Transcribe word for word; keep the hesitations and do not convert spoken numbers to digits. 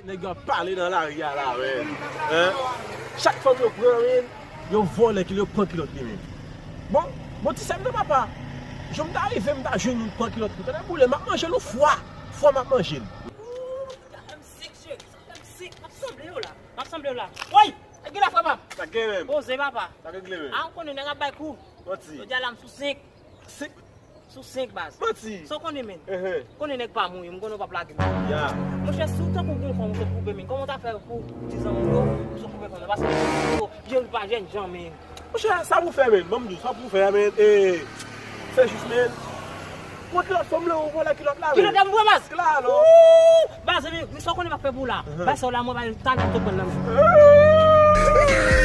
Nèg yo ap pale nan lari a la, men. Hein? Chak fanm yo pran, men, yo vòlè kilòt, yo pran kilòt li, men. Bon, bon, ti sè m nan, papa. Jou m ta rive, m ta jwenn moun pran kilòt li. Tande boule, m ap manje l ou fwa. Fwa m ap manje l. Sa fè m sik, cheri. Sa fè m sik. M ap sanble yo la. M ap sanble yo la. Woy! Sa gen la, frè m ap. Sa gen menm. Poze, papa. Sa gen menm. A, ou konnen nèg ap bay kou. Manti. Jodi a la, m sou senk. Senk? Sou senk, baz. Manti. Sa w konnen, men. Ehe. Konnen nèg pa mouye, m konnen w p ap lage m. Ya. Monchè, si w tankou gon fanm, ou sot koupe, men. Kòman w ta fè pou di zanmi w yo, ou sot koupe fanm nan? Paske yo, yo pa jènjan, men. Monchè, sa pou fè, men. Ban m di w, sa pou fè, men. E, se jis, men. Mwen kilòt fanm lan, ou vòlè kilòt la, men. Kilòt la, m vre, baz. Klalo. Wouw! Baz, men, men sa w konnen m ap fè pou w la. Ehe. Bay sa w la, mwen bay talè m te pran nan men.